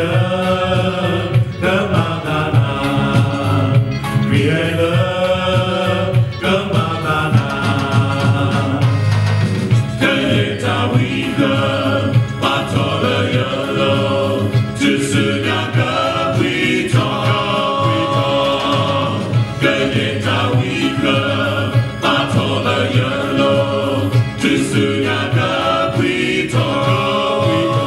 ကမၤသးနၤ, ခရံာ်လၢကမၤသးနၤ, ကယဲၢ်တၢ်ဝံကၢ, ပာ်ထီၣ်လၢယလိၤ, တုၤဆူညါကပှံထီၣ်, ကယဲၢ်တၢ်ဝံကၢ, ပာ်ထီၣ်လၢယလိၤ, တုၤဆူညါကပှံထီၣ်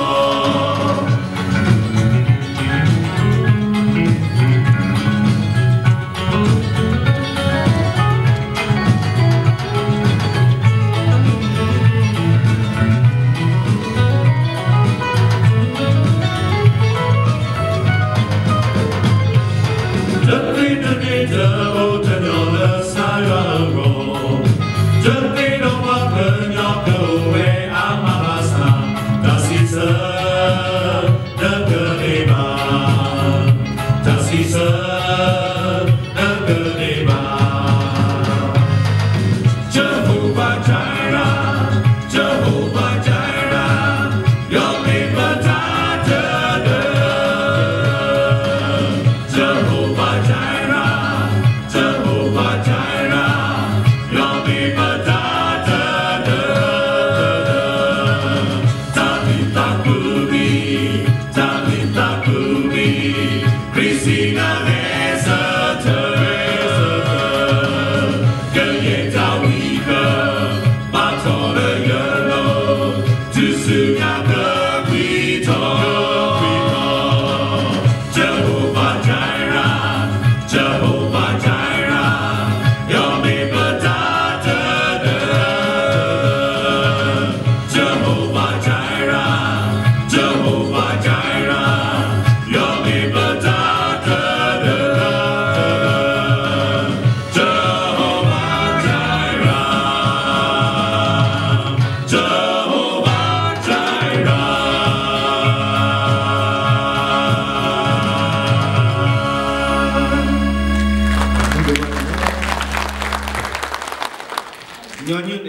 တသ့တမ့ၢ်တအိၣ်တညီလၢကစၢ်ယွၤအဂီၢ်, တသ့ဒီးပှၤကညီကအိၣ်ဝဲအါမးဘၣ်ဆၣ်, တၢ်စံးဆၢ တကဒံးဘၣ်, တၢ်စံးဆၢ တကဒံးဘၣ်. Jehovah Jireh, Jehovah Jireh, ယွၤမ့ၢ်ပတၢ်တဒၢ. Jehovah Jireh, Jehovah Jireh, ယွၤမ့ၢ်ပတၢ်တဒၢ. တၢ်မ့ၢ်သးကူမံၤ, တၢ်မ့ၢ်သးကူမံၤ, ခရံာ်စံးနၤဂ့ၤဆၢထၢၣ်, ကယဲၢ်တၢ်ဝံကၢ, ပာ်ထီၣ်လၢယလိၤ, တုၤဆူညါကပှံထီၣ် Jehovah Jireh, Jehovah Jireh, ယွၤမ့ၢ်ပတၢ်တဒၢ. Jehovah Jireh, Jehovah Jireh, ယွၤမ့ၢ်ပတၢ်တဒၢ. Jehovah Jireh, Jehovah Jireh. ညီနုၢ်